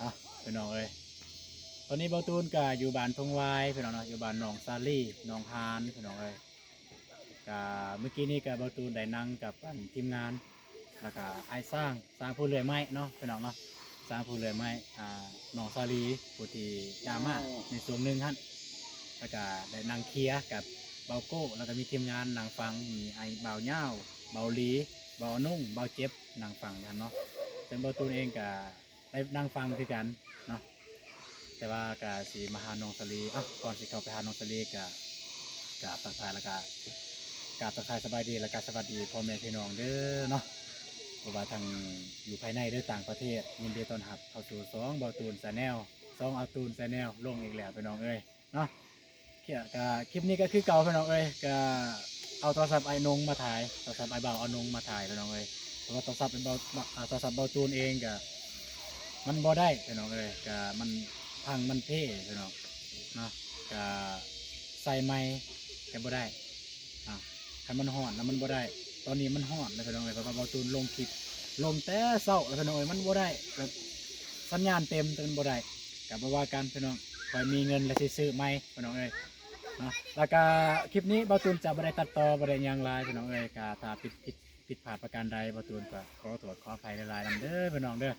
ອ່ະ ພີ່ນ້ອງເອີຍ ຕອນນີ້ເບົາຕູນກະຢູ່ບ້ານທົ່ງວາຍ ພີ່ນ້ອງເນາະ ຢູ່ບ້ານໜອງສາລີ ໜອງຫານ ພີ່ນ້ອງເອີຍ. ກະມື້ກີ້ນີ້ກະເບົາຕູນໄດ້ນັ່ງກັບ ອັນ ທີມງານ ແລ້ວກະອ້າຍຊ້າງ ຊ້າງຜູ້ເລື່ອຍໄມ້ເນາະ ພີ່ນ້ອງເນາະ ຊ້າງຜູ້ເລື່ອຍໄມ້ ອ່າ ໜອງສາລີ ຜູ້ທີ່ຈາມາໃນຊ່ວງໜຶ່ງຫັ້ນ ແລ້ວກະໄດ້ນັ່ງເຄຍກັບເບົາໂກ້ ແລ້ວກະມີທີມງານນັ່ງຟັງ ມີອ້າຍບ່າວຍາວ ເບົາຫຼີ ເບົາອະນຸງ ເບົາເຈັບ ນັ່ງຟັງຢູ່ຫັ້ນເນາະ. ເຊິ່ງເບົາຕູນເອງກະ ໄດ້ນັ່ງຟັງຄືກັນເນາະ ແຕ່ວ່າກະຊິມາຫານ້ອງສາລີ. ເອົ້າ ກ່ອນຊິເຂົ້າໄປຫານ້ອງສາລີກະ ກະທັກທາຍ ແລ້ວກະ ກະທັກທາຍສະບາຍດີ ແລ້ວກະສະຫວັດດີພໍ່ແມ່ພີ່ນ້ອງເດີເນາະ ບໍ່ວ່າທັງຢູ່ພາຍໃນ ຫຼື ຕ່າງປະເທດ. ຍິນດີຕ້ອນຮັບເຂົ້າສູ່ຊ່ອງເບົາຕູນແຊນແນວ ຊ່ອງເອົາຕູນແຊນແນວ ລົງອີກແລ້ວ ພີ່ນ້ອງເອີຍ ເນາະ. ກະຄລິບນີ້ກະຄືເກົ່າ ພີ່ນ້ອງເອີຍ ກະເອົາໂທລະສັບອ້າຍນົງມາຖ່າຍ ໂທລະສັບອ້າຍບ່າວອານົງມາຖ່າຍ ພີ່ນ້ອງເອີຍ ເພາະວ່າໂທລະສັບເບົາ ໂທລະສັບເບົາຕູນເອງກະມັນບໍ່ໄດ້ ພີ່ນ້ອງເອີຍ ກະມັນພັງມັນເພ ພີ່ນ້ອງເນາະ ກະໃສ່ໃໝ່ກະບໍ່ໄດ້ ອ່າ ຄັນມັນຮ້ອນແລ້ວມັນບໍ່ໄດ້. ຕອນນີ້ມັນຮ້ອນແລ້ວ ພີ່ນ້ອງເອີຍ ເພາະວ່າເບົາຕູນລົງຄລິບ ລົງແຕ່ເຊົ້າແລ້ວ ພີ່ນ້ອງເອີຍ ມັນບໍ່ໄດ້ ແບບສັນຍານເຕັມ ແຕ່ມັນບໍ່ໄດ້ ກະບໍ່ວ່າກັນ ພີ່ນ້ອງ ຂ້ອຍມີເງິນແລ້ວຊິຊື້ໃໝ່ ພີ່ນ້ອງເອີຍເນາະ. ແລ້ວກະຄລິບນີ້ເບົາຕູນຈະບໍ່ໄດ້ຕັດຕໍ່ ບໍ່ໄດ້ຫຍັງຫຼາຍ ພີ່ນ້ອງເອີຍ ກະຖ້າຜິດ ຜິດ ຜິດພາດປະການໃດ ເບົາຕູນກະຂໍໂທດຂໍອະໄພຫຼາຍໆນຳເດີ ພີ່ນ້ອງເດີ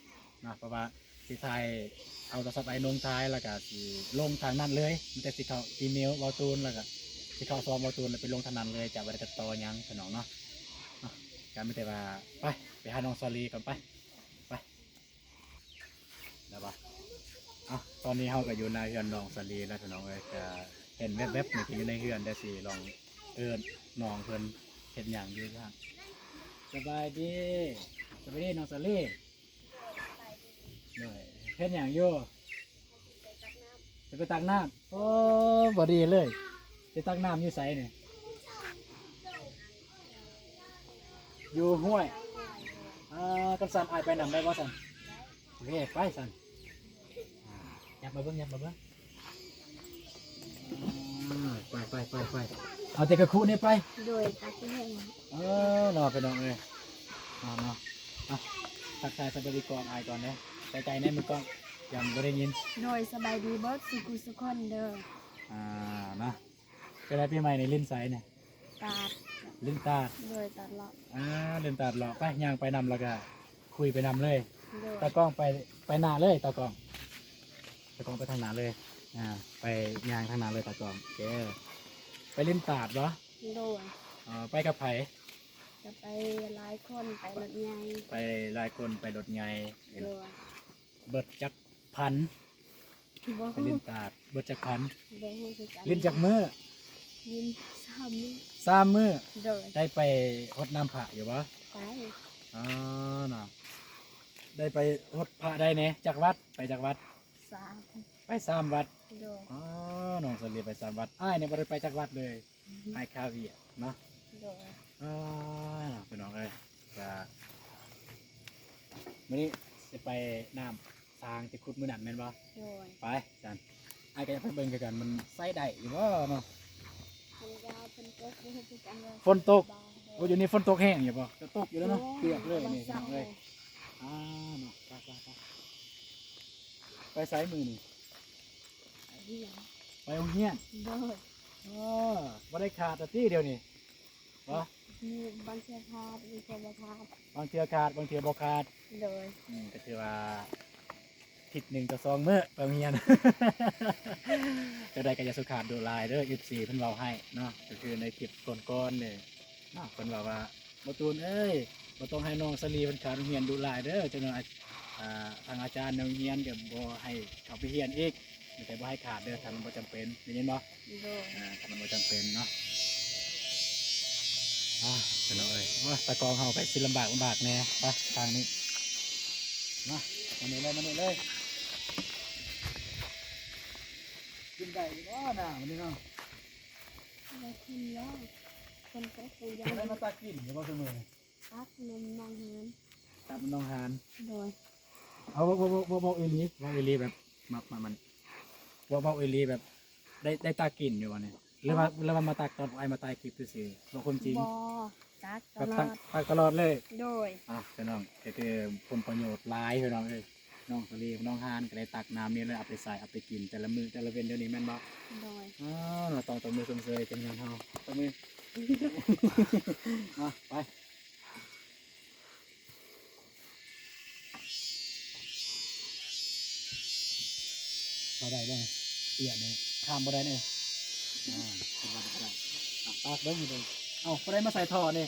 ເນາະ ເພາະວ່າ ຊິຖ່າຍ ເອົາໂທລະສັບອ້າຍນົງຖ່າຍ ແລ້ວກະຊິລົງທາງນັ້ນເລີຍ ມີແຕ່ຊິເຂົ້າອີເມວເບົາຕູນ ແລ້ວກະຊິເຂົ້າຊ່ອງເບົາຕູນ ແລ້ວໄປລົງທາງນັ້ນເລີຍ ຈະບໍ່ໄດ້ຕັດຕໍ່ຫຍັງ ພີ່ນ້ອງເນາະ. ເນາະ ກະມີແຕ່ວ່າ ໄປ ໄປຫານ້ອງສາລີກ່ອນ ໄປ ໄປ ແລ້ວບໍ່. ເອົ້າ ຕອນນີ້ເຮົາກະຢູ່ໜ້າເຮືອນນ້ອງສາລີແລ້ວ ພີ່ນ້ອງເອີຍ ກະເຫັນແວບໆ ນີ້ກະຢູ່ໃນເຮືອນ ດຽວຊິລອງເອີ້ນນ້ອງເພິ່ນເຮັດຫຍັງຢູ່ຫັ້ນ. ສະບາຍດີ ສະບາຍດີນ້ອງສາລີ. ໂດຍ ເຮັດຫຍັງຢູ່? ຈະໄປຕັກນ້ຳ. ໂອ້ ພໍດີເລີຍ ໄປຕັກນ້ຳຢູ່ໃສນີ້? ຢູ່ຫ້ວຍ. ອ່າ ຄັນຊັ້ນອ້າຍໄປນຳໄດ້ບໍ່ຊັ້ນ? ໂອເຄ ໄປຊັ້ນ. ອ່າ ຫຍັບມາເບິ່ງ ຫຍັບມາເບິ່ງ. ອ່າ ໄປ ໄປ ໄປ ໄປ ເອົາແຕ່ກະຄຸນີ້ໄປ. ໂດຍ ຕັກແຫ້ງ. ເອີ ເນາະ ພີ່ນ້ອງເອີຍ ເນາະ ເນາະ. ອ່ະ ທັກທາຍສະບາຍດີກ່ອນ ອ້າຍກ່ອນເດີ ໃກ້ໆ ແດ່ ມືກ້ອງ ຢ້ານບໍ່ໄດ້ຍິນ. ໂດຍ ສະບາຍດີເບິດສູ່ຜູ້ສູ່ຄົນເດີ. ອ່າ ເນາະ ເປັນໃດປີໃໝ່ນີ້ຫຼິ້ນໃສນີ້? ຕາດ. ຫຼິ້ນຕາດ. ໂດຍ ຕາດເລາະ. ອ່າ ຫຼິ້ນຕາດເລາະ ໄປ ຍ່າງໄປນຳ ແລ້ວກະຄຸຍໄປນຳເລີຍ. ໂດຍ ຕາກ້ອງໄປ ໄປໜ້າເລີຍ ຕາກ້ອງ ຕາກ້ອງໄປທາງໜ້າເລີຍ. ອ່າ ໄປຍ່າງທາງໜ້າເລີຍ ຕາກ້ອງ. ໂອເຄ ໄປຫຼິ້ນຕາດບໍ່? ໂດຍ. ເອີ ໄປກັບໃຜ? ກະໄປຫຼາຍຄົນ ໄປລົດໃຫຍ່. ໄປຫຼາຍຄົນ ໄປລົດໃຫຍ່. ໂດຍ. ເບິດຈັກພັນ? ບໍ່ ໄປຫຼິ້ນຕາດເບິດຈັກພັນ? ບໍ່ຮູ້ຄືກັນ. ຫຼິ້ນຈັກມື້? ຫຼິ້ນສາມມື້. ສາມມື້. ໂດຍ. ໄດ້ໄປຫົດນ້ຳພະຢູ່ບໍ່? ໄປ. ອໍ ເນາະ ໄດ້ໄປຫົດພະໄດ້ແດ່ ຈັກວັດ? ໄປຈັກວັດ? ສາມ. ໄປສາມວັດ. ໂດຍ. ອໍ ນ້ອງສາລີໄປສາມວັດ ອ້າຍນີ້ບໍ່ໄດ້ໄປຈັກວັດເລີຍ. ອ້າຍຄາວຽກເນາະ. ໂດຍ. ອ່າ ພີ່ນ້ອງເອີຍ ກະມື້ນີ້ຊິໄປນ້ຳຊາງທີ່ຂຸດມື້ນັ້ນແມ່ນບໍ່? ໂດຍ. ໄປຊັ້ນ ອ້າຍກະຢາກໄປເບິ່ງຄືກັນ ມັນໃຊ້ໄດ້ຢູ່ບໍ່ເນາະ? ມັນຍາວ ຝົນຕົກ ບໍ່ຮູ້ຄືກັນວ່າ ຝົນຕົກ. ໂດຍ. ໂອ້ ຢູ່ນີ້ຝົນຕົກແຮງຢູ່ບໍ່? ກະຕົກຢູ່ແລ້ວເນາະ. ໂອ້ຍ ເປີກເລີຍນີ້ ພີ່ນ້ອງເອີຍ. ອ່າ ເນາະ ໄປ ໄປ ໄປ ໄປໃສມື້ນີ້? ໄປໂຮງຮຽນ. ໄປໂຮງຮຽນ. ໂດຍ. ອໍ ບໍ່ໄດ້ຂາດຕະຕິດຽວນີ້? ບໍ່ ມີບາງເທື່ອຂາດ ບາງເທື່ອບໍ່ຂາດ. ບາງເທື່ອຂາດ ບາງເທື່ອບໍ່ຂາດ. ໂດຍ. ອືມ ກະຖືວ່າທິດໜຶ່ງຕໍ່ສອງມື້ໄປໂຮງຮຽນ. ຈັ່ງໃດກະຢ່າສູ່ຂາດດຸຫຼາຍເດີ ເອັຟຊີ ເພິ່ນເວົ້າໃຫ້ເນາະ ກະຄືໃນຄລິບກ່ອນໆນີ້ເນາະ ເພິ່ນເວົ້າວ່າ ບໍ່ຕູນເອີຍ ບໍ່ຕ້ອງໃຫ້ນ້ອງສາລີເພິ່ນຂາດໂຮງຮຽນດຸຫຼາຍເດີ ຈັກໜ່ອຍ ອ່າ ທາງອາຈານໃນໂຮງຮຽນກະບໍ່ໃຫ້ເຂົ້າໄປຮຽນອີກ ມີແຕ່ບໍ່ໃຫ້ຂາດເດີ ຖ້າມັນບໍ່ຈຳເປັນ ໄດ້ຍິນບໍ່? ໂດຍ. ອ່າ ຖ້າມັນບໍ່ຈຳເປັນເນາະ. ອ່າ ພີ່ນ້ອງເອີຍ ໂອ້ຍ ຕາກ້ອງເຮົາກະຊິລຳບາກລຳບາກແດ່ ໄປທາງນີ້ ມາ ມານີ້ເລີຍ ມານີ້ເລີຍ. ກິນໄດ້ຢູ່ບໍ່ນ້ຳມື້ນີ້ເນາະ? ບໍ່ກິນແລ້ວ ຝົນຕົກ ໄດ້ມາຕັກກິນຢູ່ບໍ່ຊຸມື້ນີ້? ຕັກນ້ຳໜອງຫານ. ຕັກນ້ຳໜອງຫານ. ໂດຍ. ເອົາ ເວົ້າ ເວົ້າ ເວົ້າ ເວົ້າອີ່ຫຼີ ເວົ້າອີ່ຫຼີແບບ ມາ ມາ ມັນ ເວົ້າ ເວົ້າອີ່ຫຼີແບບ ໄດ້ ໄດ້ຕັກກິນຢູ່ບໍ່ນີ້ ຫຼືວ່າ ຫຼືວ່າມາຕັກຕອນອ້າຍມາຖ່າຍຄລິບຊື່ໆ ເວົ້າຄວາມຈິງ? ບໍ່ ຕັກຕະຫຼອດ ແບບຕັກ ຕັກຕະຫຼອດເລີຍ. ໂດຍ. ອ່ະ ພີ່ນ້ອງ ກະຄືຜົນປະໂຫຍດຫຼາຍ ພີ່ນ້ອງເອີຍ. ນ້ອງສາລີ ນ້ອງຮານກໍໄດ້ຕັກນ້ຳນີ້ແລ້ວເອົາໄປໃຊ້ ເອົາໄປກິນແຕ່ລະມື້ແຕ່ລະເວັນດຽວນີ້ແມ່ນບໍ່? ໂດຍ. ອ້າ ເນາະ ຕ້ອງຕົບມືຊົມເຊີຍເປັນຫຍັງເຮົາ ຕົບມື. ອ່ະ ໄປ. ເຂົ້າໄດ້ບໍ່? ເປຍກນີ້ ຂ້າມບໍ່ໄດ້ເດີ. ອ່າ ເພິ່ນວ່າບໍ່ໄດ້. ອ່ະ ຕາກເບິ່ງໃຫ້ເບິ່ງ. ເອົ້າ ຜູ້ໃດມາໃສ່ທໍ່ນີ້?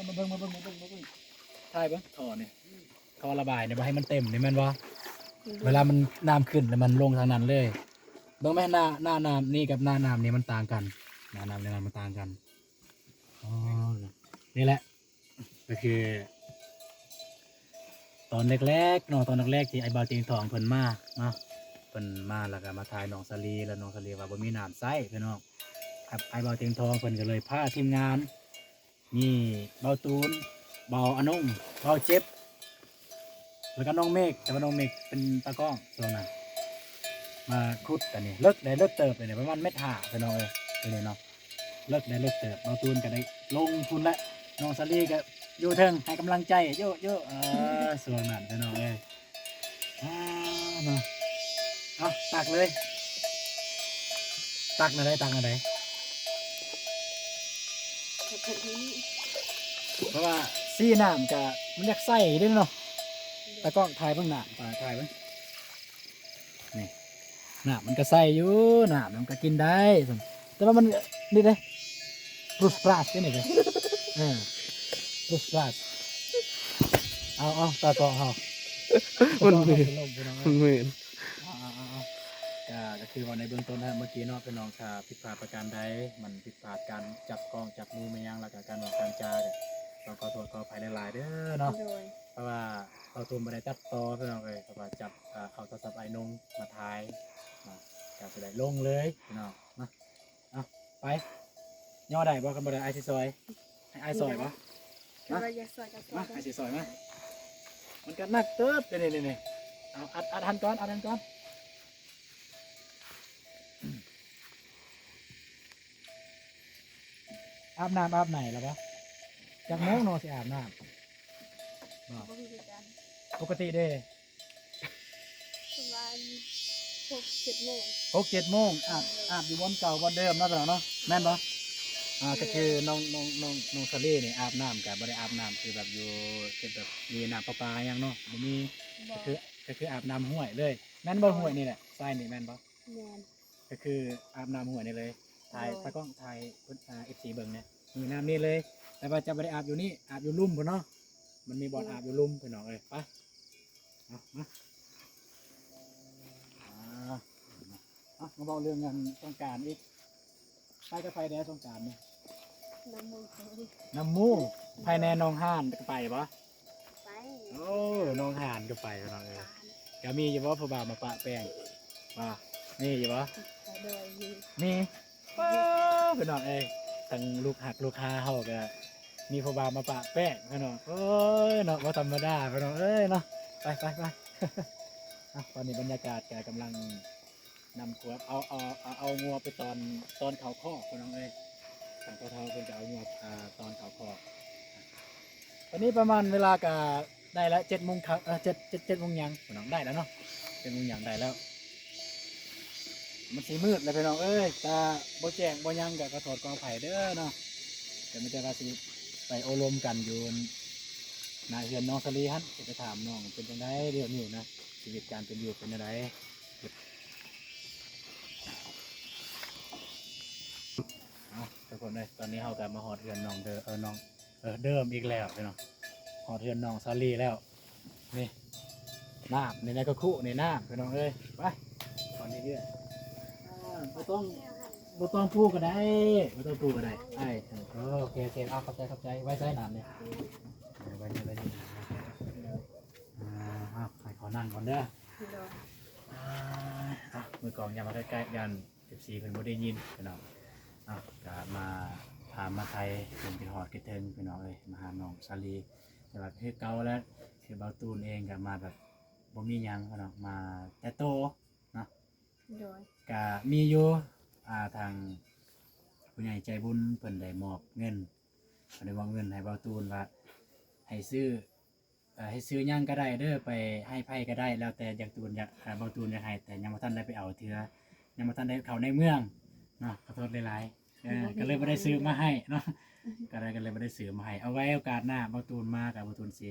ມາເບິ່ງ ມາເບິ່ງ ມາເບິ່ງ ມາເບິ່ງ. ຖ່າຍເບິ່ງທໍ່ນີ້ ທໍ່ລະບາຍນີ້ ບໍ່ໃຫ້ມັນເຕັມນີ້ແມ່ນບໍ່? ເວລາມັນນ້ຳຂຶ້ນແລ້ວມັນລົງທາງນັ້ນເລີຍ. ເບິ່ງແມະ ໜ້າ ໜ້ານ້ຳນີ້ກັບໜ້ານ້ຳນີ້ມັນຕ່າງກັນ. ໜ້ານ້ຳນີ້ມັນຕ່າງກັນ. ອໍ ນີ້ແຫຼະ ກໍຄືຕອນແລກໆເນາະ ຕອນແລກໆທີ່ອ້າຍບ່າວຕຽງທອງເພິ່ນມາເນາະ ເພິ່ນມາແລ້ວກໍມາຖ່າຍນ້ອງສາລີ ແລ້ວນ້ອງສາລີວ່າບໍ່ມີນ້ຳໃຊ້ພີ່ນ້ອງ. ອ້າຍບ່າວຕຽງທອງເພິ່ນກໍເລີຍພາທີມງານ ມີບ່າວຕູນ ບ່າວອານົງ ບ່າວເຈັບ ແລ້ວກໍນ້ອງເມກ ແຕ່ວ່ານ້ອງເມກເປັນຕາກ້ອງຊ່ວງນັ້ນ ມາຂຸດອັນນີ້ ເລິກໄດ້ເລິກເຕີບເລີຍ ປະມານແມັດຫ້າພີ່ນ້ອງເອີຍ ຕົວນີ້ເນາະ. ເລິກໄດ້ເລິກເຕີບ ບ່າວຕູນກໍໄດ້ລົງພຸ້ນແຫຼະ ນ້ອງສາລີກໍຢູ່ເທິງໃຫ້ກຳລັງໃຈ ໂຢະໆ ເອີ ຊ່ວງນັ້ນພີ່ນ້ອງເອີຍ. ອ່າ ເນາະ ເອົາ ຕັກເລີຍ ຕັກແນວໃດ ຕັກແນວໃດ? ເພາະວ່າສີນ້ຳກະມັນຢາກໃສເດ້ເນາະ ຕາກ້ອງຖ່າຍເບິ່ງ ນ້ຳ ຕາ ຖ່າຍເບິ່ງ ນີ້ ນ້ຳມັນກໍໃສຢູ່ ນ້ຳມັນກໍກິນໄດ້ ແຕ່ວ່າມັນນີ້ເດ້ ປຣຸດປຣາດເດ້ນີ້ເດ້ ເອີ ປຣຸດປຣາດ. ເອົາ ເອົາ ຕາກ້ອງເຮົາ ມັນເໝືອນ ມັນເໝືອນ. ອ່າ ອ່າ ອ່າ ອ່າ ກໍ ກໍຄືເວົ້າໃນເບື້ອງຕົ້ນຫັ້ນ ເມື່ອກີ້ເນາະ ພີ່ນ້ອງ ຖ້າຜິດພາດປະການໃດ ມັນຜິດພາດການຈັບກ້ອງຈັບມຸມອີ່ຫຍັງ ແລ້ວກໍການເວົ້າການຈາ ກໍຂໍໂທດຂໍອະໄພຫຼາຍໆເດີເນາະ ໂດຍ. ເພາະວ່າເຮົາຕົມບໍ່ໄດ້ຕັດຕໍ່ພີ່ນ້ອງເອີຍ ເພາະວ່າຈັບ ອ່າ ເອົາໂທລະສັບອ້າຍນົງມາຖ່າຍເນາະ ກໍຊິໄດ້ລົງເລີຍພີ່ນ້ອງເນາະ. ເອົາ ໄປ ຍໍໄດ້ບໍ່? ຄັນບໍ່ໄດ້ ອ້າຍຊິຊ່ອຍ ໃຫ້ອ້າຍຊ່ອຍບໍ່? ຄັນວ່າຢາກຊ່ອຍກໍຊ່ອຍ ມາ ໄດ້ ອ້າຍຊິຊ່ອຍ ມາ ມັນກໍໜັກເຕີບເດ້ນີ້ ນີ້ ນີ້ ເອົາ ອັດ ອັດຫັ້ນກ່ອນ ອັດຫັ້ນກ່ອນ. ອາບນ້ຳອາບໃນແລ້ວບໍ່? ຈັກໂມງເນາະຊິອາບນ້ຳ? ບໍ່ ບໍ່ຮູ້ຄືກັນ ປົກກະຕິເດ້ ປະມານຫົກເຈັດໂມງ ຫົກເຈັດໂມງ ອາບ ອາບຢູ່ບ່ອນເກົ່າບ່ອນເດີມເນາະ ພີ່ນ້ອງເນາະ ແມ່ນບໍ່? ອ່າ ກໍຄືນ້ອງ ນ້ອງ ນ້ອງ ນ້ອງສາລີນີ້ອາບນ້ຳກໍບໍ່ໄດ້ອາບນ້ຳຄືແບບຢູ່ ເຮັດແບບມີນ້ຳປະປາຫຍັງເນາະ ບໍ່ມີ ບໍ່ ກໍຄື ກໍຄືອາບນ້ຳຫ້ວຍເລີຍ ແມ່ນບໍ່? ໂດຍ ຫ້ວຍນີ້ແຫຼະ ຊາຍນີ້ແມ່ນບໍ່? ແມ່ນ ກໍຄືອາບນ້ຳຫ້ວຍນີ້ເລີຍ ຖ່າຍ ໂດຍ ຕາກ້ອງ ຖ່າຍເພິ່ນ ອ່າ ເອັຟຊີ ເບິ່ງແດ່ ນີ້ນ້ຳນີ້ເລີຍ ແຕ່ວ່າຈະບໍ່ໄດ້ອາບຢູ່ນີ້ ອາບຢູ່ລຸ່ມພຸ້ນເນາະ ມັນມີບ່ອນ ອືມ ອາບຢູ່ລຸ່ມ ພີ່ນ້ອງເອີຍ ໄປ ເອົາ ມາ ອ່າ ເອົາ ມາເວົ້າເລື່ອງງານສົງການອີກ ໄປກັບໃຜແດ່ສົງການນີ້? ນຳໝູ່ ນຳໝູ່ ໃຜແດ່ ນ້ອງຮານກໍໄປບໍ່? ໄປ ໂອ້ ນ້ອງຮານກໍໄປພີ່ນ້ອງເອີຍ ກໍມີຢູ່ບໍ່ຜູ້ບ່າວມາປະແປ້ງ ວ່າມີຢູ່ບໍ່? ໂດຍ ມີ ມີ ໂອ້ ພີ່ນ້ອງເອີຍ ທັງລູກຮັກລູກຄາເຮົາກໍມີຜູ້ບ່າວມາປະແປ້ງພີ່ນ້ອງ ໂອ້ຍເນາະ ບໍ່ທຳມະດາພີ່ນ້ອງເອີຍເນາະ ໄປ ໄປ ໄປ ອ່ະ ຕອນນີ້ບັນຍາກາດກໍກຳລັງ ນຳຄວາມ ເອົາ ເອົາ ເອົາ ເອົາງົວໄປຕ້ອນ ຕ້ອນເຂົ້າຄອກພີ່ນ້ອງເອີຍ ທາງພໍ່ເຖົ້າເພິ່ນກໍເອົາງົວ ອ່າ ຕ້ອນເຂົ້າຄອກ ຕອນນີ້ປະມານເວລາກໍໄດ້ລະ ເຈັດໂມງ ເອີ ເຈັດ ເຈັດ ເຈັດໂມງຫຍັງພີ່ນ້ອງ ໄດ້ແລ້ວເນາະ ເຈັດໂມງຫຍັງໄດ້ແລ້ວ ມັນຊິມືດແລ້ວພີ່ນ້ອງເອີຍ ຖ້າບໍ່ແຈ້ງບໍ່ຫຍັງກໍຂໍໂທດຂໍອະໄພເດີເນາະ ກໍມີແຕ່ວ່າຊິໄປໂອ້ລົມກັນຢູ່ໜ້າເຮືອນນ້ອງສາລີຫັ້ນ ຊິໄປຖາມນ້ອງເປັນຈັ່ງໃດດຽວນີ້ນະ ຊີວິດການເປັນຢູ່ເປັນແນວໃດ? ເອົາ ທຸກຄົນເອີຍ ຕອນນີ້ເຮົາກໍມາຮອດເຮືອນນ້ອງເດີ ເອີ ນ້ອງ ເອີ ເດີມອີກແລ້ວພີ່ນ້ອງ ຮອດເຮືອນນ້ອງສາລີແລ້ວ ນີ້ ນ້ຳ ນີ້ນະ ກະຄຸນີ້ນ້ຳ ພີ່ນ້ອງເອີຍ ໄປ ຕອນນີ້ເຮືອນ ອ່າ ບໍ່ຕ້ອງ ບໍ່ຕ້ອງປູກໍໄດ້ ບໍ່ຕ້ອງປູກໍໄດ້ ໄອ້ ໂອເຄ ໂອເຄ ເອົາ ຂອບໃຈ ຂອບໃຈ ໄວ້ໃຊ້ນ້ຳນີ້ ເອີ ໄວ້ນີ້ ໄວ້ນີ້ ອ່າ ເອົາ ໃຫ້ເຂົານັ່ງກ່ອນເດີ ໂດຍ ອ່າ ເອົາ ມືກອງຢ່າມາໃກ້ໆ ຢ້ານ ເອັຟຊີ ເພິ່ນບໍ່ໄດ້ຍິນພີ່ນ້ອງ ເອົາ ກະມາຖາມມາໄຖ່ຄວາມຄິດຮອດຄິດເຖິງພີ່ນ້ອງເອີຍ ມາຫານ້ອງສາລີ ແຕ່ວ່າຄືເກົ່າແຫຼະ ຄືບ່າວຕູນເອງກະມາແບບບໍ່ມີຫຍັງພີ່ນ້ອງ ມາແຕ່ໂຕເນາະ ໂດຍ ກະມີຢູ່ ອ່າ ທາງຜູ້ໃຫຍ່ໃຈບຸນເພິ່ນໄດ້ມອບເງິນ ເພິ່ນໄດ້ມອບເງິນໃຫ້ບ່າວຕູນວ່າໃຫ້ຊື້ ເອີ ໃຫ້ຊື້ຫຍັງກໍໄດ້ເດີ ໄປໃຫ້ໃຜກໍໄດ້ ແລ້ວແຕ່ຢາກຕູນ ຢາກ ເອີ ເບົາຕູນຢາກໃຫ້ ແຕ່ຍັງບໍ່ທັນໄດ້ໄປເອົາເທື່ອ ຍັງບໍ່ທັນໄດ້ເຂົ້າໃນເມືອງເນາະ ຂໍໂທດຫຼາຍໆ ເອີ ບໍ່ເຫັນ ກໍເລີຍບໍ່ໄດ້ຊື້ມາໃຫ້ເນາະ ກໍເລີຍ ກໍເລີຍບໍ່ໄດ້ຊື້ມາໃຫ້ ເອົາໄວ້ໂອກາດໜ້າເບົາຕູນມາ ກໍເບົາຕູນຊິ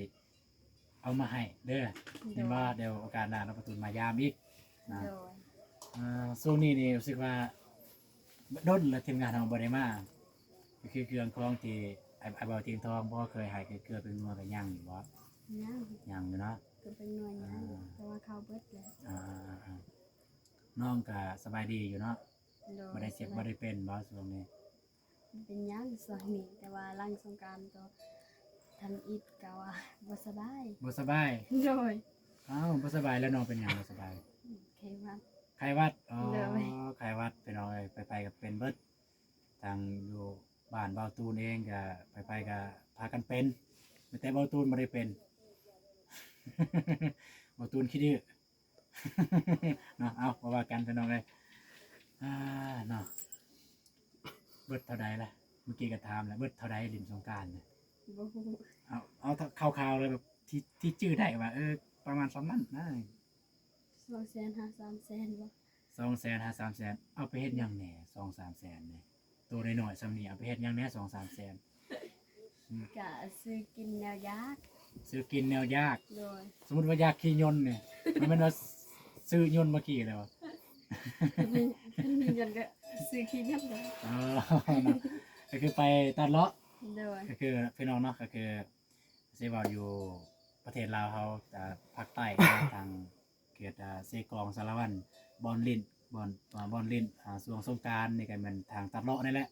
ເອົາມາໃຫ້ເດີ ໂດຍ ແມ່ນບໍ່? ດຽວໂອກາດໜ້າເນາະ ເບົາຕູນມາຢາມອີກນະ ໂດຍ ເອີ ຊ່ວງນີ້ນີ້ຮູ້ສຶກວ່າ ດົນແລ້ວທີມງານເຮົາບໍ່ໄດ້ມາ ກໍຄືເຄື່ອງຂອງທີ່ອ້າຍ ອ້າຍບ່າວຕຽງທອງບໍ່ເຄີຍໃຫ້ ຄືເກືອເປັນນົວກໍຍັງຢູ່ບໍ່? ຍັງ ຍັງຢູ່ເນາະ ເກືອເປັນນົວຍັງ ອ່າ ແຕ່ວ່າເຂົ້າເບິດແລ້ວ ອ່າໆໆ ນ້ອງກໍສະບາຍດີຢູ່ເນາະ? ໂດຍ ບໍ່ໄດ້ເຈັບ ສະບາຍ ບໍ່ໄດ້ເປັນບໍ່ຊ່ວງນີ້? ບໍ່ເປັນຫຍັງຊ່ວງນີ້ ແຕ່ວ່າຫຼັງສົງການກໍທຳອິດກໍວ່າບໍ່ສະບາຍ ບໍ່ສະບາຍ ໂດຍ ອ້າວ ບໍ່ສະບາຍແລ້ວນ້ອງເປັນຫຍັງບໍ່ສະບາຍ? ໄຂ້ຫວັດ ໄຂ້ຫວັດ ອໍ ໂດຍ ໄຂ້ຫວັດ ພີ່ນ້ອງເອີຍ ໃຜໆກໍເປັນເບິດ ທັງຢູ່ບ້ານເບົາຕູນເອງກໍໃຜໆກໍພາກັນເປັນ ມີແຕ່ເບົາຕູນບໍ່ໄດ້ເປັນ ເບົາຕູນຂີ້ດື້ເນາະ ເອົ້າ ບໍ່ວ່າກັນພີ່ນ້ອງເອີຍ ອ່າ ເນາະ ເບິດເທົ່າໃດລະ? ເມື່ອກີ້ກໍຖາມແລ້ວ ເບິດເທົ່າໃດຫຼິ້ນສົງການນະ? ບໍ່ຮູ້ ເອົາ ເອົາຄ່າວໆເລີຍ ແບບທີ່ ທີ່ຈື່ໄດ້ວ່າ ເອີ ປະມານສ່ຳນັ້ນນະ ສອງແສນຫາສາມແສນບໍ່? ສອງແສນຫາສາມແສນ ເອົາໄປເຮັດຫຍັງແດ່ສອງສາມແສນນີ້? ໂຕນ້ອຍໆສ່ຳນີ້ເອົາໄປເຮັດຫຍັງແດ່ສອງສາມແສນ? ກະຊື້ກິນແນວຢາກ ຊື້ກິນແນວຢາກ ໂດຍ ສົມມຸດວ່າຢາກຂີ່ຍົນນີ້ ມັນແມ່ນວ່າຊື້ຍົນມາຂີ່ເລີຍບໍ່? ຄັນມີ ຄັນມີເງິນກໍຊື້ຂີ່ຍົນເລີຍ ອໍ ເນາະ ກໍຄືໄປຕັດເລາະ ໂດຍ ກໍຄືພີ່ນ້ອງເນາະ ກໍຄືຊິເວົ້າຢູ່ປະເທດລາວເຮົາ ອາ ພາກໃຕ້ເນາະ ທາງ ເຂດ ອ່າ ເຊກອງ ສາລະວັນ ບ່ອນຫຼິ້ນ ບ່ອນ ອ່າ ບ່ອນຫຼິ້ນ ອ່າ ຊ່ວງສົງການນີ້ກໍແມ່ນທາງຕັດເລາະນີ້ແຫຼະ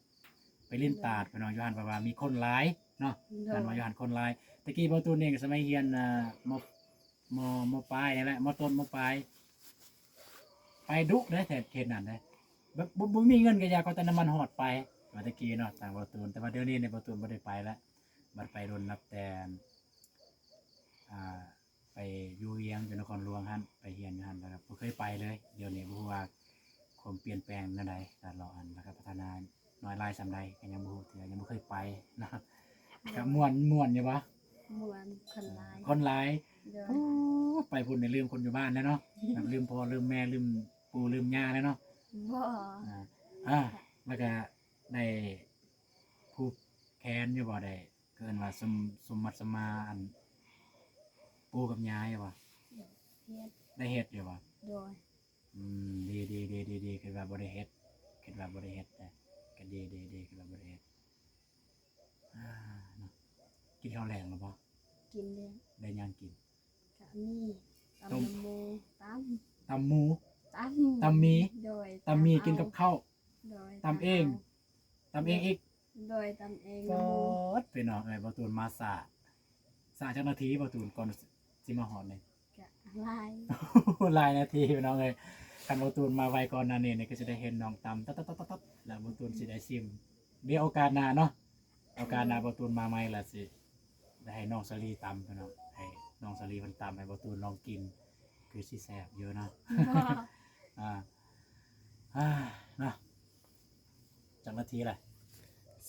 ໄປຫຼິ້ນຕາດ ໂດຍ ພີ່ນ້ອງ ຢູ່ຫັ້ນ ເພາະວ່າມີຄົນຫຼາຍເນາະ ໂດຍ ນັ້ນວ່າຢູ່ຫັ້ນຄົນຫຼາຍ ແຕ່ກີ້ເບົາຕູນນີ້ກໍສະໄໝຮຽນ ອ່າ ມໍ ມໍ ມໍປາຍນີ້ແຫຼະ ມໍຕົ້ນ ມໍປາຍ ໄປດຸເດ້ ແຖວເຂດນັ້ນເດ້ ແບບບໍ່ ບໍ່ມີເງິນກໍຢ່າ ຂໍແຕ່ນ້ຳມັນຮອດໄປ ວ່າແຕ່ກີ້ເນາະ ທາງເບົາຕູນ ແຕ່ວ່າດຽວນີ້ນີ້ເບົາຕູນບໍ່ໄດ້ໄປແລ້ວ ບັດໄປດົນນັບແຕ່ ອ່າ ໄປຢູ່ວຽງ ຢູ່ນະຄອນຫຼວງຫັ້ນ ໄປຮຽນຢູ່ຫັ້ນ ແລ້ວກໍບໍ່ເຄີຍໄປເລີຍ ດຽວນີ້ບໍ່ຮູ້ວ່າຄວາມປ່ຽນແປງແນວໃດ ການເລາະອັນ ແລ້ວກໍພັດທະນານ້ອຍຫຼາຍສ່ຳໃດ ກໍຍັງບໍ່ຮູ້ເທື່ອ ຍັງບໍ່ເຄີຍໄປເນາະ ກໍມ່ວນ ມ່ວນຢູ່ບໍ່? ມ່ວນ ຄົນຫຼາຍ ຄົນຫຼາຍ ໂດຍ ໂອ້ ໄປພຸ້ນນີ້ລືມຄົນຢູ່ບ້ານແລ້ວເນາະ ແບບລືມພໍ່ລືມແມ່ ລືມປູ່ລືມຍ່າແລ້ວເນາະ ບໍ່ ອ່າ ອ່າ ແລ້ວກໍໄດ້ຜູກແຂນຢູ່ບໍ່? ໄດ້ ເອີ້ນວ່າສົມ ສົມໝັດສຳມາ ອັນ ປູ່ກັບຍ່າຢູ່ບໍ່? ເຮັດ ໄດ້ເຮັດຢູ່ບໍ່? ໂດຍ ອືມ ດີໆໆ ຄິດວ່າບໍ່ໄດ້ເຮັດ ຄິດວ່າບໍ່ໄດ້ເຮັດນະ ກໍດີໆໆ ຄິດວ່າບໍ່ໄດ້ເຮັດ ອ່າ ເນາະ ກິນເຂົ້າແລງແລ້ວບໍ່? ກິນແລ້ວ ໄດ້ຫຍັງກິນ? ກະມີ ຕຳ ຕົ້ມ ໝູ ຕຳ ຕຳໝູ ຕຳ ຕຳໝີ່ ໂດຍ ຕຳໝີ່ ຕຳເອົາ ກິນກັບເຂົ້າ ໂດຍ ຕຳເອງ ຕຳເອົາ ຕຳເອງອີກ ໂດຍ ຕຳເອງ ປອດ ນຳໝູ່ ພີ່ນ້ອງເອີຍ ບ່າວຕູນມາຊ້າ ຊ້າຈັກນາທີບ່າວຕູນ ກ່ອນຊິມາຮອດນີ້? ກະຫຼາຍ ຫຼາຍນາທີພີ່ນ້ອງເອີຍ ຄັນບ່າວຕູນມາໄວກ່ອນໜ້ານີ້ນີ້ ກໍຊິໄດ້ເຫັນນ້ອງຕຳ ຕັດໆໆໆ ແລ້ວບ່າວຕູນຊິໄດ້ຊິມ ດຽວໂອກາດໜ້າເນາະ ໂອກາດໜ້າ ໂດຍ ບ່າວຕູນມາໃໝ່ລະຊິໄດ້ໃຫ້ນ້ອງສາລີຕຳພີ່ນ້ອງ ໃຫ້ນ້ອງສາລີເພິ່ນຕຳໃຫ້ບ່າວຕູນລອງກິນ ຄືຊິແຊບຢູ່ເນາະ ບໍ່ ອ່າ ອ່າ ເນາະ ຈັກນາທີລະ?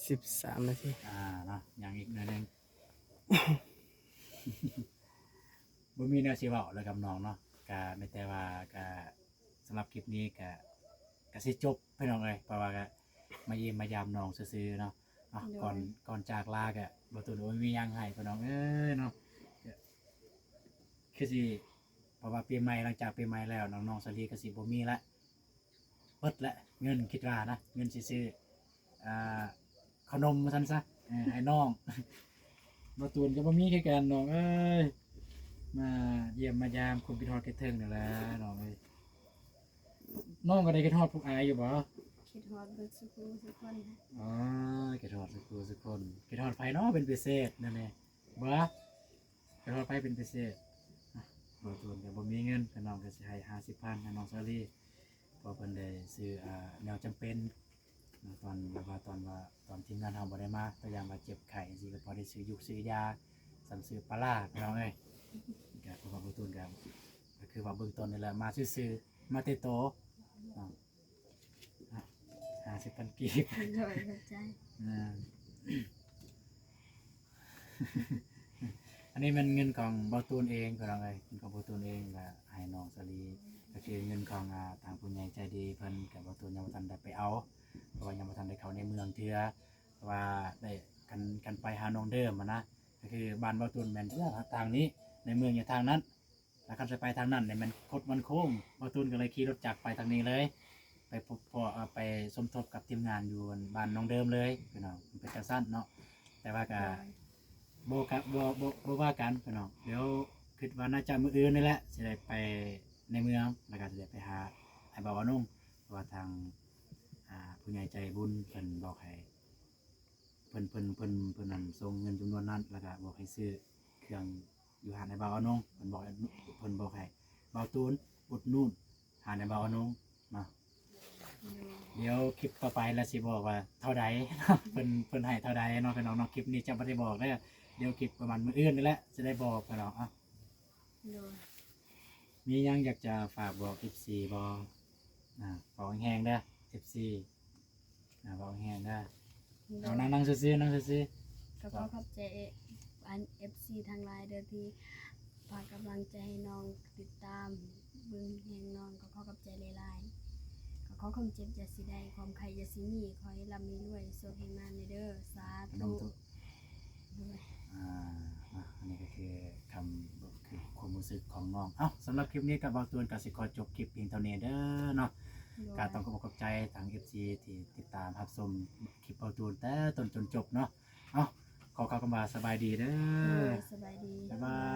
ສິບສາມນາທີ ອ່າ ເນາະ ຍັງອີກໜ້ອຍໜຶ່ງ ບໍ່ມີແນວຊິເວົ້າແລ້ວກັບນ້ອງເນາະ ກະມີແຕ່ວ່າ ກະ ສຳລັບຄລິບນີ້ກະ ກະຊິຈົບພີ່ນ້ອງເອີຍ ເພາະວ່າກະມາຢ້ຽມມາຢາມນ້ອງຊື່ໆເນາະ ເນາະ ໂດຍ ກ່ອນ ກ່ອນຈາກລາກະ ບ່າວຕູນບໍ່ມີຫຍັງໃຫ້ພີ່ນ້ອງເອີຍເນາະ ຄືຊິ ເພາະວ່າປີໃໝ່ ຫຼັງຈາກປີໃໝ່ແລ້ວ ນ້ອງ ນ້ອງສາລີກະຊິບໍ່ມີລະ ເບິດແຫຼະ ເງິນ ຄິດວ່ານະ ເງິນຊິຊື້ ອ່າ ເຂົ້າໜົມວ່າຊັ້ນຊະ ເອີ ໃຫ້ນ້ອງ ບ່າວຕູນກໍບໍ່ມີຄືກັນນ້ອງເອີຍ ມາຢ້ຽມມາຢາມ ຄວາມຄິດຮອດຄິດເຖິງນີ້ແຫຼະນ້ອງເອີຍ ນ້ອງກໍໄດ້ຄິດຮອດພວກອ້າຍຢູ່ບໍ່? ຄິດຮອດເບິດສູ່ຄູ່ສູ່ຄົນ ອໍ ຄິດຮອດສູ່ຄູ່ສູ່ຄົນ ຄິດຮອດໃຜເນາະເປັນພິເສດແນວນີ້ ບໍ່? ໄປຮອດໃຜເປັນພິເສດ ອ່ະ ບ່າວຕູນກໍບໍ່ມີເງິນ ພີ່ນ້ອງກໍຊິໃຫ້ຫ້າສິບພັນໃຫ້ນ້ອງສາລີ ເພາະເພິ່ນໄດ້ຊື້ ອ່າ ແນວຈຳເປັນ ຕອນ ແບບວ່າຕອນວ່າ ຕອນທີມງານເຮົາບໍ່ໄດ້ມາ ຕົວຢ່າງວ່າເຈັບໄຂ້ຈັ່ງຊີ້ ກໍພໍໄດ້ຊື້ຢູກຊື້ຢາ ສ່ຳຊື້ປາຫຼ້າ ພີ່ນ້ອງເອີຍ ກໍຄືວ່າບ່າວຕູນກໍ ກໍຄືວ່າເບື້ອງຕົ້ນນີ້ແຫຼະ ມາຊື່ໆ ມາແຕ່ໂຕເນາະ. ອ່ະ ຫ້າສິບພັນກີບ ໂດຍ ຂອບໃຈ ອ່າ ໄປ ອັນນີ້ແມ່ນເງິນຂອງເບົາຕູນເອງ ພີ່ນ້ອງເອີຍ ເງິນຂອງເບົາຕູນເອງ ແລະ ໃຫ້ນ້ອງສາລີ ກໍຄືເງິນຂອງ ອ່າ ທາງຜູ້ໃຫຍ່ໃຈດີເພິ່ນ ກໍເບົາຕູນຍັງບໍ່ທັນໄດ້ໄປເອົາ ເພາະວ່າຍັງບໍ່ທັນໄດ້ເຂົ້າໃນເມືອງເທື່ອ ເພາະວ່າໄດ້ ຄັນ ຄັນໄປຫາໜອງເດີມຫັ້ນນະ ກໍຄືບ້ານເບົາຕູນແມ່ນທາງນີ້ ໃນເມືອງຢູ່ທາງນັ້ນ ແລ້ວຄັນຊິໄປທາງນັ້ນນີ້ແມ່ນຄົດມັນໂຄ້ງ ເບົາຕູນກໍເລີຍຂີ່ລົດຈັກໄປທາງນີ້ເລີຍ ໄປພົບພໍ້ ເອີ ໄປສົມທົບກັບທີມງານຢູ່ບ້ານໜອງເດີມເລີຍ ພີ່ນ້ອງ ມັນເປັນຈັ່ງຊັ້ນເນາະ ແຕ່ວ່າກໍ ໂດຍ ບໍ່ກະ ບໍ່ ບໍ່ ບໍ່ວ່າກັນ ພີ່ນ້ອງ ດຽວຄິດວ່າໜ້າຈະມື້ອື່ນນີ້ແຫຼະ ຊິໄດ້ໄປໃນເມືອງ ແລ້ວກໍຊິໄດ້ໄປຫາອ້າຍບ່າວອານົງ ເພາະວ່າທາງ ອ່າ ຜູ້ໃຫຍ່ໃຈບຸນເພິ່ນບອກໃຫ້ ເພິ່ນ ເພິ່ນ ເພິ່ນ ເພິ່ນນັ້ນສົ່ງເງິນຈຳນວນນັ້ນ ແລ້ວກໍບອກໃຫ້ຊື້ເຄື່ອງຢູ່ຮ້ານອ້າຍບ່າວອານົງ ເພິ່ນບອກ ເພິ່ນບອກໃຫ້ບ່າວຕູນອຸດໜູນຮ້ານອ້າຍບ່າວອານົງເນາະ ໂດຍ ດຽວຄລິບຕໍ່ໄປລະຊິບອກວ່າເທົ່າໃດ ເພິ່ນ ເພິ່ນໃຫ້ເທົ່າໃດເນາະ ພີ່ນ້ອງເນາະ ຄລິບນີ້ຈະບໍ່ໄດ້ບອກເດີ ດຽວຄລິບປະມານມື້ອື່ນນີ້ແຫຼະ ຊິໄດ້ບອກ ພີ່ນ້ອງ ເອົາ ໂດຍ ມີຫຍັງຢາກຈະຝາກບອກເອັຟຊີບໍ່? ອ່າ ເວົ້າແຮງໆເດີ ເອັຟຊີ ອ່າ ເວົ້າແຮງໆເດີ ໂດຍ ເອົາ ນັ່ງ ນັ່ງຊື່ໆ ນັ່ງຊື່ໆ ກໍຂໍຂອບໃຈ ອັນ ເອັຟຊີທັງຫຼາຍເດີ ທີ່ຝາກກຳລັງໃຈໃຫ້ນ້ອງ ຕິດຕາມເບິ່ງແຮງນ້ອງ ກໍຂໍຂອບໃຈຫຼາຍໆ ກໍຂໍຄວາມເຈັບຢ່າຊິໄດ້ ຄວາມໄຂ້ຢ່າຊິມີ ຂໍໃຫ້ລ່ຳໃຫ້ລວຍ ໂຊກໃຫ້ມານເດີ ສາທຸ ອານຸໂມທະ ໂດຍ ອ່າ ເນາະ ອັນນີ້ກໍຄືຄຳ ຄືຄວາມຮູ້ສຶກຂອງນ້ອງ ເອົ້າ ສຳລັບຄລິບນີ້ກໍເບົາຕູນກໍຊິຂໍຈົບຄລິບພຽງເທົ່ານີ້ເດີເນາະ ໂດຍ ກໍຕ້ອງຂອບຂອບໃຈທາງເອັຟຊີທີ່ຕິດຕາມຮັບຊົມຄລິບເບົາຕູນແຕ່ຕົ້ນຈົນຈົບເນາະ ເອົ້າ ຂໍກ່າວຄຳວ່າສະບາຍດີເດີ ໂດຍ ສະບາຍດີ ບາຍບາຍ.